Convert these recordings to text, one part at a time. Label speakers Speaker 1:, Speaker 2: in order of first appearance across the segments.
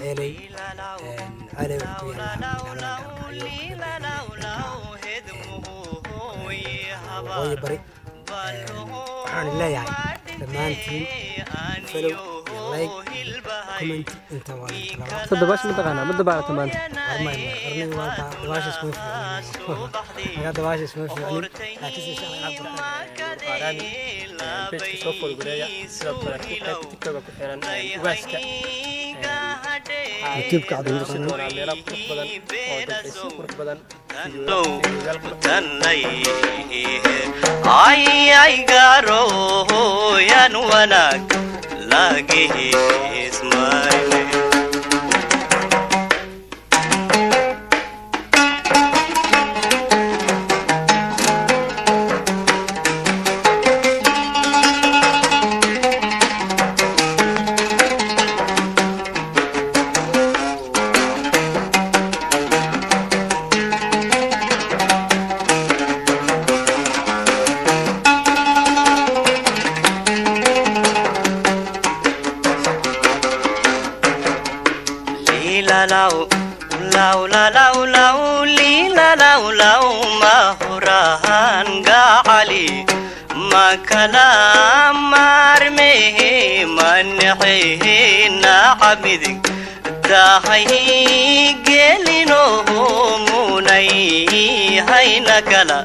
Speaker 1: Ceeley. Ceeley wuxuu ku yaalaa magaalada Gaalkacyo, waqooyi bari. Waxaan leeyahay dhammaantiin follow iyo like, comment inta waa laga.
Speaker 2: Soo dabaasha ma taqaanaa? Ma dabaalata maanta?
Speaker 1: Dabaasha iskuma fiicnin marka, dabaasha iskuma fiicnin, laakiinse insha Allah inaad bartaan.
Speaker 2: Qaaraani page-ka soo follow gareeya. Sidoo kale qaybta TikTok ku xiran ugaaska.
Speaker 1: YouTube-ka Cabdul
Speaker 2: Tusi
Speaker 1: Qani.
Speaker 2: Doonaa meelo qurux badan oo dalxiisyo qurux badan, fiidiyoyaal qurux badan.
Speaker 3: Ayaygaroyan wanaag lagihismayne. Liilalaw law lalaw law liilalaw law mahurahan gacali makala maarmehe manexehe nacamidig tahay gelinoho munay hayna kala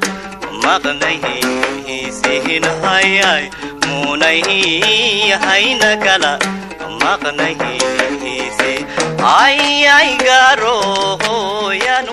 Speaker 3: maqnaysihin hayay munay hayna kala maqnayhise ayay garohoyan.